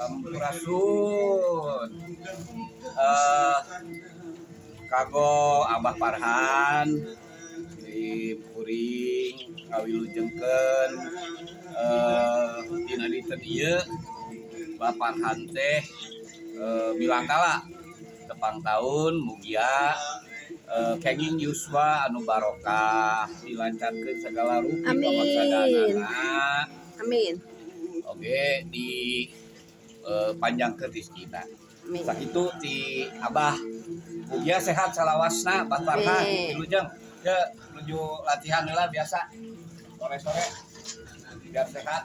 Sampurasun. Kanggo Abah Farhan di kuring ngawilujengkeun dina dinten ieu Abah Farhan teh milangkala tepang tahun, mugia kenging yuswa anu barokah, dilancarkeun segala rupi Amin. pamaksadanana. Amin. Oke, di panjangkeun rizkina. Amin. Sakitu ti Abah, mugia sehat salawasna, Abah Farhan. Amin. Wilujeng ya, menuju latihan lah, biasa sore-sore biar sehat.